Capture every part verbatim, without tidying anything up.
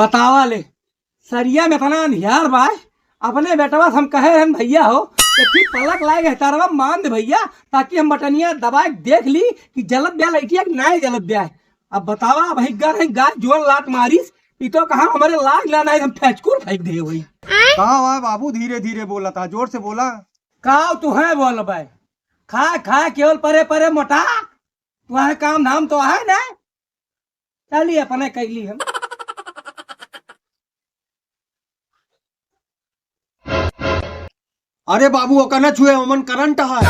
बतावा ले, सरिया में इतना अंधियार बाय, अपने बेटवा से हम कहे रहन, "भइया हो, एक ठे पलक लाए गए तारवा मान दे भइया, ताकि हम बटनिया दबाए के देख ली कि जलत ब्या लइटिया कि नाय जलत ब्या।" अब बतावा, अब हिग्गा नहीं गाय जोन लात मारिस, ई तो कहा हमरे लाग ना नाय, हम फैचकुर फेंक दे वही। कहाँ हुआ है बाबू, धीरे धीरे बोला था, जोर से बोला। का तू है बोल बाय, खा खा केवल परे परे मोटा, तू है काम धाम तो है ना। चली अपने कैली हम। अरे बाबू, ओका न छुए, ओमन करंट है।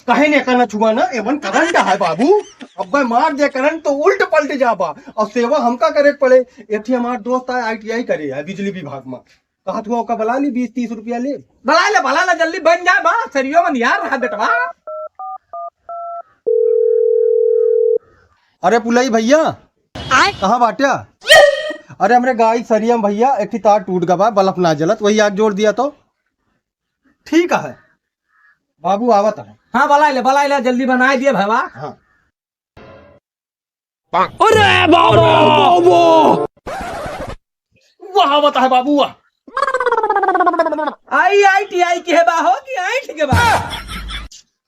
कहे ने ओका न छुआ ना, एमन करंट है बाबू। अब मार दे करंट तो उल्ट पलट जाबा। और सेवा हमका करे के पड़े। एक ठे हमार दोस्त है, आई टी आई करे है बिजली विभाग में। कहा तू ओका बुला ली, बीस तीस रुपया ले। बुला ले, बुला ले, जल्दी बन जा बा, सरियो में निहार रहा बेटवा। अरे पुलई भइया, आय? कहाँ बाट्या? अरे हमरे गाय सरिया में भइया, एक ठे तार टूट गवा, बल्ब ना जलत, वही आग जोड़ दिया तो। ठीक है, बाबू आवत है। हाँ, बुला ले, बुला ले, जल्दी बनाए दिए भवा। हाँ। अरे बाबा! वाह, आवत है बाबू, वाह। आई आई टी आई के बा हो कि आई ठीक बा?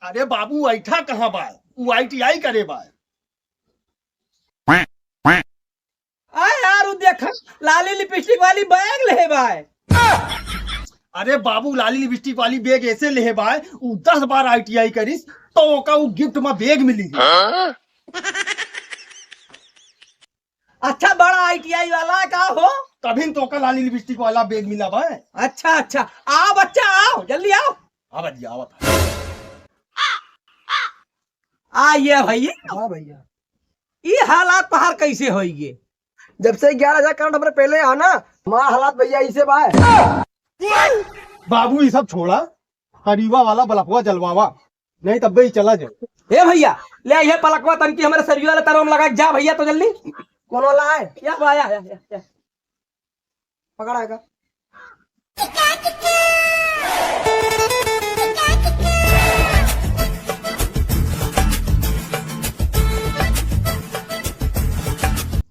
अरे बाबू, ऐठा कहाँ बा? वो आई टी आई करे बा। आ यार, उ देखा, लाली लिपस्टिक वाली बैग लेहे बाय। अरे बाबू, लाली लिपस्टिक वाली बैग ऐसे लेहे बाय, उ दस बार आई टी आई करिस, तो ओका उ गिफ्ट में बैग मिली। अच्छा, बड़ा आई टी आई वाला का हो? तभी तो ओका लाली लिपस्टिक वाला बैग मिला बाय। अच्छा, अच्छा, आओ बच्चा, आओ, जल्दी आओ। हाँ भैया, आवत है। आ ये भैया। हाँ भैया। ई हालात पहाड़ कैसे होइगे? जब से ग्यारह हजार करंट हमरे पहले आना, हमारा हालात भैया ऐसे बा। बाबू, ये सब छोड़ा, करीबा वाला बलफवा जलवावा, नहीं तब ही चला जाए। ए भैया, ले ये पलकवा तनकी हमरे सरिया वाले तरवा में लगा के जा भैया, तो जल्दी। कौन वाला है? या बा, या, या, या, या। पकड़ा है का?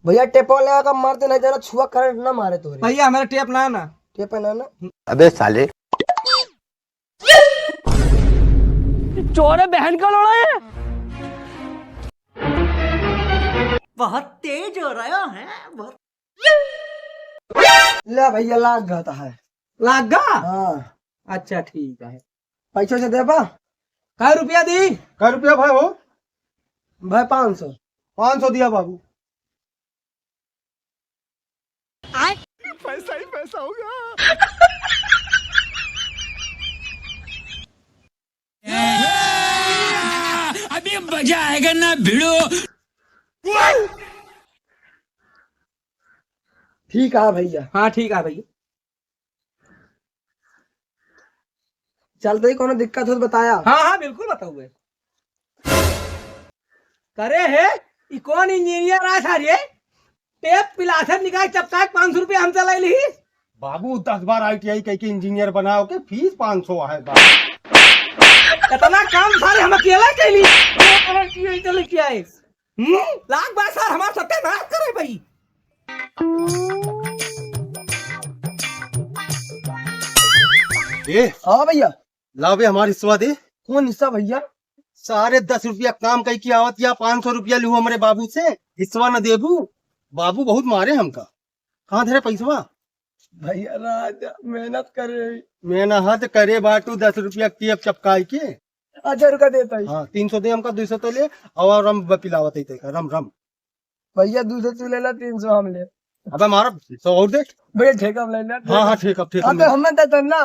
भैया, टेप वाले का मारते नहीं जाना, छुआ करंट ना मारे तोरे। भैया, हमारा टेप ना, ना। टेप है ना, ना? अबे साले। चोर है बहन का लोड़ा है। बहुत तेज हो रहा है, बहुत। ले भैया, लाग गया तो है। लाग गया? हाँ। अच्छा, ठीक है। पैसा से देबा? कै रुपया दी? कै रुपया भाई हो? भाई, पाँच सौ। पाँच सौ दिया बाबू। पैसा ही पैसा होगा। अभी मजा आएगा ना भिड़ो। ठीक है भैया। हाँ, ठीक है भैया। चलते ही कोनो दिक्कत हो तो बताया। हाँ, हाँ, बिल्कुल बताउए। करे है, ई कौन इंजीनियर आय सारे? टेप पिलासर निकाल चपकाए पाँच सौ रुपया हमसे ले ली। बाबू, दस बार आई टी आई कह के इंजीनियर बनाओ के फीस पाँच सौ है बाबू। इतना काम सारे हम अकेला कैली। चले क्या है? हम्म? लाग बा सार, हमार सत्यानाश करे भाई। ए, हाँ भैया। लाओ बे, हमार हिस्सा दे। कौन हिस्सा भैया? सारे दस रुपया काम कई के आवत या पाँच सौ रुपया लिहू हमरे बाबू से, हिस्सा न देबू? बाबू बहुत मारे हमका। कहाँ धरे पैसवा? भैया राजा मेहनत करे। मेहनत करे बाटू, दस रुपया टेप चपकाई के। अच्छा, रुका देता है। हाँ, तीन सौ दे हमका, दो सौ तो ले, और रम ब-, पिलावत है तेका, रम, रम। भैया, दो सौ तू ले ला, तीन सौ हम ले। अबे मारा, सौ और दे। भैया, ठेका में ले ला। हाँ, हाँ, ठेका, ठेका अबे में। हमें दे दो ना।